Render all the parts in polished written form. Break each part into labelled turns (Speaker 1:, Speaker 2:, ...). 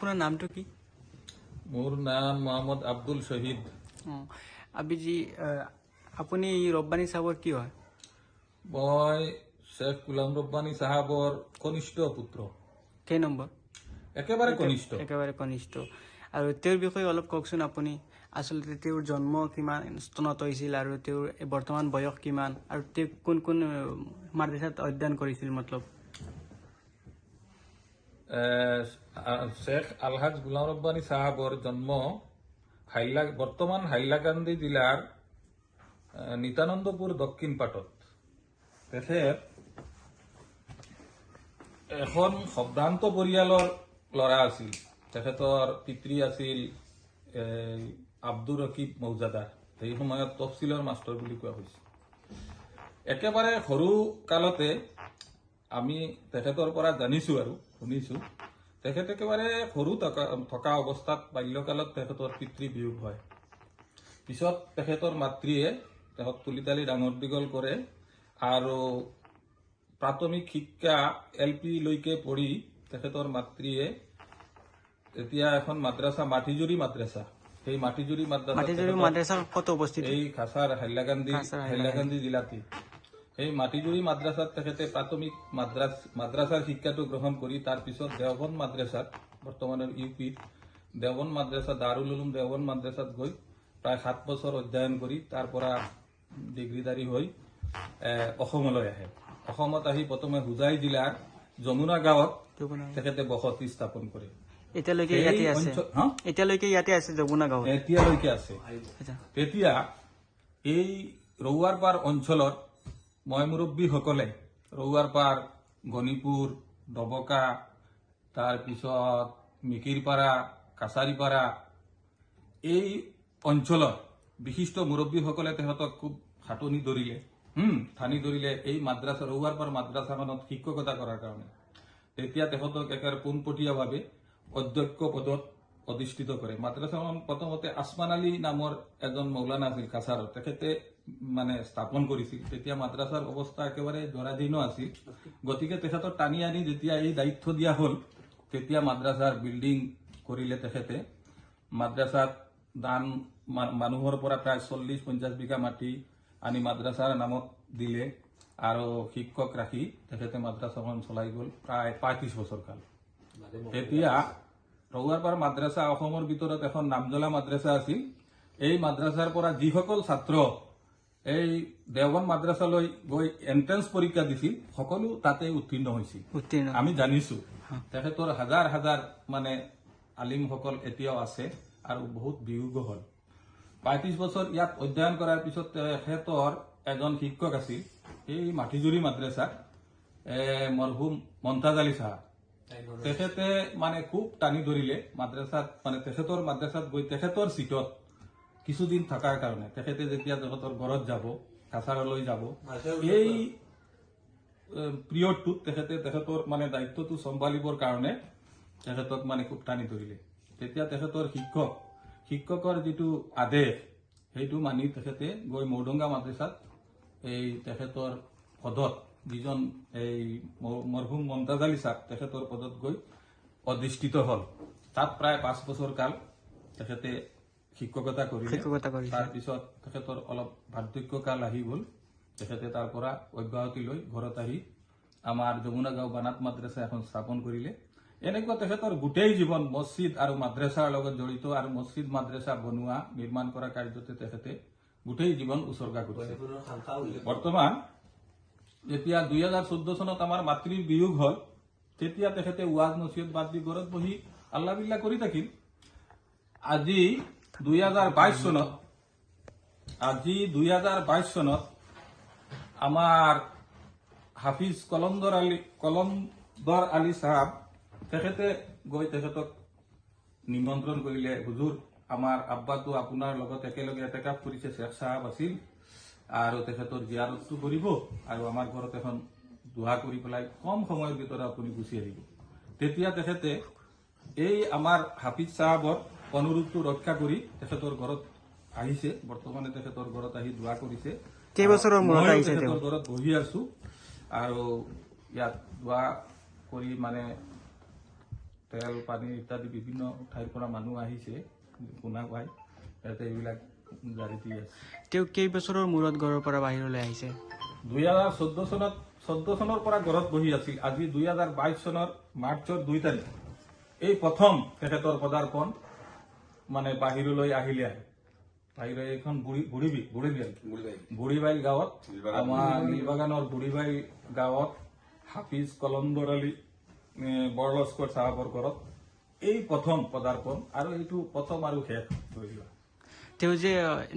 Speaker 1: আপোনাৰ নামটো কি?
Speaker 2: মোৰ নাম মহম্মদ আব্দুল শ্বহীদ।
Speaker 1: অঁ, আবিজি, আপুনি ৰব্বানী চাহাবৰ কি হয়?
Speaker 2: মই শ্বেখ গুলাম ৰব্বানী চাহাবৰ কনিষ্ঠ পুত্ৰ।
Speaker 1: কেই নম্বৰ?
Speaker 2: একেবাৰে কনিষ্ঠ।
Speaker 1: একেবাৰে কনিষ্ঠ। আৰু তেওঁৰ বিষয়ে অলপ কওকচোন আপুনি। আচলতে তেওঁৰ জন্ম কিমান চনত হৈছিল আৰু তেওঁৰ বৰ্তমান বয়স কিমান আৰু তেওঁ কোন কোন মাদ্ৰাছাত অধ্যয়ন কৰিছিল মতলব?
Speaker 2: শ্বেখ আলহাজ গুলাম ৰব্বানী চাহাবৰ জন্ম বৰ্তমান হাইলাকান্দি জিলাৰ নিত্যানন্দপুৰ দক্ষিণ পাটত। তেখেত এখন সম্ভ্ৰান্ত পৰিয়ালৰ ল'ৰা আছিল। তেখেতৰ পিতৃ আছিল আব্দুৰ ৰকিব মৌজাদাৰ, সেই সময়ত তফচিলৰ মাষ্টৰ বুলি কোৱা হৈছিল। একেবাৰে সৰু কালতে আমি তেখেতৰ পৰা জানিছো আৰু শুনিছো, তেখেত একেবাৰে সৰু থকা অৱস্থাত বাল্যকালত তেখেতৰ পিতৃ বিয়োগ হয়। পিছত তেখেতৰ মাতৃয়ে তেখেত তুলি তালি ডাঙৰ দীঘল কৰে আৰু প্ৰাথমিক শিক্ষা এল পি লৈকে পঢ়ি তেখেতৰ মাতৃয়ে তেতিয়া এখন মাদ্ৰাছা, মাটিজুৰি মাদ্ৰাছা, সেই মাটিজুৰি মাদ্ৰাছা।
Speaker 1: মাটিজুৰি মাদ্ৰাছা ক'ত অৱস্থিত?
Speaker 2: এই খাছাৰ হাইলাকান্দি।
Speaker 1: খাছাৰ।
Speaker 2: হাইলাকান্দি জিলাতে। সেই মাটিজুৰি মাদ্ৰাছাত তেখেতে প্ৰাথমিক মাদ্ৰাছাৰ শিক্ষাটো গ্ৰহণ কৰি তাৰপিছত দেওবন্দ মাদ্ৰাছাত, বৰ্তমানৰ ইউ পিত দেওবন্দ মাদ্ৰাছা, দাৰুল উলুম দেওবন্দ মাদ্ৰাছাত গৈ প্ৰায় 7 বছৰ অধ্যয়ন কৰি তাৰ পৰা ডিগ্ৰীধাৰী হৈ অসমলৈ আহে। অসমত আহি প্ৰথমে হোজাই জিলাৰ যমুনা গাঁৱত তেখেতে বসতি স্থাপন কৰে।
Speaker 1: এতিয়ালৈকে ইয়াতে আছে?
Speaker 2: হা?
Speaker 1: এতিয়ালৈকে ইয়াতে আছে যমুনা গাঁৱত?
Speaker 2: এতিয়ালৈকে আছে।
Speaker 1: আচ্ছা।
Speaker 2: তেতিয়া এই ৰৌৱাৰপাৰ অঞ্চলত মই মুৰব্বীসকলে ৰৌৱাৰপাৰ, গণিপুৰ, ডবকা, তাৰপিছত মিকিৰপাৰা, কাছাৰীপাৰা, এই অঞ্চলত বিশিষ্ট মুৰব্বীসকলে তেখেতক খুব খাটনি ধৰিলে, ঠানি ধৰিলে এই মাদ্ৰাছা, ৰৌৱাৰপাৰ মাদ্ৰাছাখনত শিক্ষকতা কৰাৰ কাৰণে। তেতিয়া তেখেতক একেবাৰে পোনপটীয়াভাৱে অধ্যক্ষ পদত অধিষ্ঠিত কৰে। মাদ্ৰাছাখন প্ৰথমতে আসমান আলী নামৰ এজন মৌলানা আছিল কাছাৰত, তেখেতে মানে স্থাপন কৰিছিল। তেতিয়া মাদ্ৰাছাৰ অৱস্থা একেবাৰে জৰাজীৰ্ণ আছিল। গতিকে তেখেতক টানি আনি যেতিয়া এই দায়িত্ব দিয়া হ'ল, তেতিয়া মাদ্ৰাছাৰ বিল্ডিং কৰিলে তেখেতে। মাদ্ৰাছাত দান মানুহৰ পৰা প্ৰায় 40-50 বিঘা মাটি আনি মাদ্ৰাছাৰ নামত দিলে আৰু শিক্ষক ৰাখি তেখেতে মাদ্ৰাছাখন চলাই গ'ল প্ৰায় 35 বছৰ কাল। তেতিয়া ৰৌৱাৰপাৰ মাদ্ৰাছা অসমৰ ভিতৰত এখন নামজ্বলা মাদ্ৰাছা আছিল। এই মাদ্ৰাছাৰ পৰা যিসকল ছাত্ৰ এই দেওবন্দ মাদ্ৰাছালৈ গৈ এন্ট্ৰেন্স পৰীক্ষা দিছিল, সকলো তাতে উত্তীৰ্ণ হৈছিল।
Speaker 1: উত্তীৰ্ণ।
Speaker 2: আমি জানিছো তেখেতৰ হাজাৰ হাজাৰ মানে আলিমসকল এতিয়াও আছে আৰু বহুত বিয়োগ হ'ল। 35 বছৰ ইয়াত অধ্যয়ন কৰাৰ পিছত তেখেতৰ এজন শিক্ষক আছিল এই মাটিজুৰি মাদ্ৰাছাত, মৰহুম মমতাজ আলী চাহাব। তেখেতে মানে খুব টানি ধৰিলে মাদ্ৰাছাত, মানে তেখেতৰ মাদ্ৰাছাত গৈ তেখেতৰ চিটত কিছুদিন থকাৰ কাৰণে। তেখেতে যেতিয়া তেখেতৰ ঘৰত যাব, কাছাৰলৈ যাব, এই পিৰিয়ডটোত তেখেতে তেখেতৰ মানে দায়িত্বটো চম্ভালিবৰ কাৰণে তেখেতক মানে খুব টানি ধৰিলে। তেতিয়া তেখেতৰ শিক্ষকৰ যিটো আদেশ, সেইটো মানি তেখেতে গৈ মৌডংগা মাদ্ৰাছাত এই তেখেতৰ পদত, যিজন এই মৰহুম মমতাজ আলী চাহ, তেখেতৰ পদত গৈ অধিষ্ঠিত হ'ল। তাত প্ৰায় 5 বছৰ কাল তেখেতে শিক্ষকতা কৰিলে।
Speaker 1: শিক্ষকতা কৰিছে।
Speaker 2: তাৰপিছত তেখেতৰ অলপ বাৰ্ধক্য কাল আহি গ'ল। তেখেতে তাৰ পৰা অব্যাহতি লৈ ঘৰত আহি আমাৰ যমুনা গাঁও বানাত মাদ্ৰাছা এখন স্থাপন কৰিলে। এনেকুৱা তেখেতৰ গোটেই জীৱন মছজিদ আৰু মাদ্ৰাছাৰ লগত জড়িত আৰু মছজিদ মাদ্ৰাছা বনোৱা, নিৰ্মাণ কৰা কাৰ্যতে তেখেতে গোটেই জীৱন উছৰ্গা কৰিছে। বৰ্তমান যেতিয়া 2014 চনত আমাৰ মাতৃৰ বিয়োগ হ'ল, তেতিয়া তেখেতে ৱাজ নচিহত বাদ দি ঘৰত বহি আল্লাহ বিল্লাহ কৰি থাকিল। আজি 2022 চনত, আজি 2022 চনত আমাৰ হাফিজ কলন্দৰ আলী চাহাব, তেখেতে গৈ তেখেতক নিমন্ত্ৰণ কৰিলে, হুজুৰ, আমাৰ আব্বাটো আপোনাৰ লগত একেলগে এতেকাপ কৰিছে, শ্বেখ চাহাব আছিল, আৰু তেখেতৰ জিয়াৰতটো কৰিব আৰু আমাৰ ঘৰত এখন দোহা কৰি পেলাই কম সময়ৰ ভিতৰত আপুনি গুচি আহিব। তেতিয়া তেখেতে এই আমাৰ হাফিজ চাহাবৰ অনুৰোধটো ৰক্ষা কৰি তেখেতৰ ঘৰত আহিছে। বৰ্তমানে তেখেতৰ ঘৰত আহি দোৱা কৰিছে।
Speaker 1: কেইবছৰৰ মূৰত
Speaker 2: ময়ো
Speaker 1: আহিছে
Speaker 2: তেখেতৰ
Speaker 1: তেওঁ?
Speaker 2: ঘৰত বহি আছো আৰু ইয়াত দোৱা কৰি মানে তেল পানী ইত্যাদি বিভিন্ন ঠাইৰ পৰা মানুহ আহিছে, শুনা পাই ইয়াতে এইবিলাক জাৰি দি আছে।
Speaker 1: তেওঁ কেইবছৰৰ মূৰত ঘৰৰ পৰা বাহিৰলৈ আহিছে?
Speaker 2: 2014 চনত, 14 চনৰ পৰা ঘৰত বহি আছিল। আজি 2022 চনৰ মাৰ্চৰ 2 তাৰিখ এই প্ৰথম তেখেতৰ পদাৰ্পণ, মানে বাহিৰলৈ আহিলে। বাহিৰৰ এইখন বুঢ়ীবাইল গাঁৱত, আমাৰ নীলবাগানৰ বুঢ়ীবাইল গাঁৱত হাফিজ কলন্দৰ আলী বৰলস্কৰ চাহাবৰ ঘৰত এই প্ৰথম পদাৰ্পণ, আৰু এইটো প্ৰথম আৰু শেষ ধৰি লোৱা।
Speaker 1: তেওঁ যে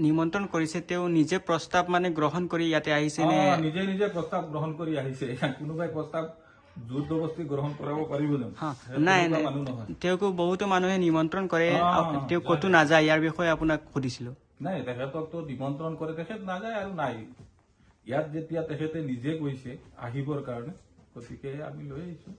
Speaker 1: নিমন্ত্ৰণ কৰিছে, তেওঁ নিজে প্ৰস্তাৱ মানে গ্ৰহণ কৰি ইয়াতে আহিছে নে?
Speaker 2: নিজে নিজে প্ৰস্তাৱ গ্ৰহণ কৰি আহিছে। কোনোবাই প্ৰস্তাৱ জোৰ জবস্তি গ্ৰহণ কৰাব পাৰিব জানো?
Speaker 1: নাই।
Speaker 2: তেনেকুৱা
Speaker 1: নাই।
Speaker 2: মানুহ নহয়।
Speaker 1: তেওঁকো বহুতো মানুহে নিমন্ত্ৰণ কৰে, তেওঁ ক'তো নাযায়। ইয়াৰ বিষয়ে আপোনাক সুধিছিলো।
Speaker 2: নাই, তেখেতকতো নিমন্ত্ৰণ কৰে, তেখেত নাযায়। আৰু নাই, ইয়াত যেতিয়া তেখেতে নিজে কৈছে আহিবৰ কাৰণে, গতিকে আমি লৈ আহিছো।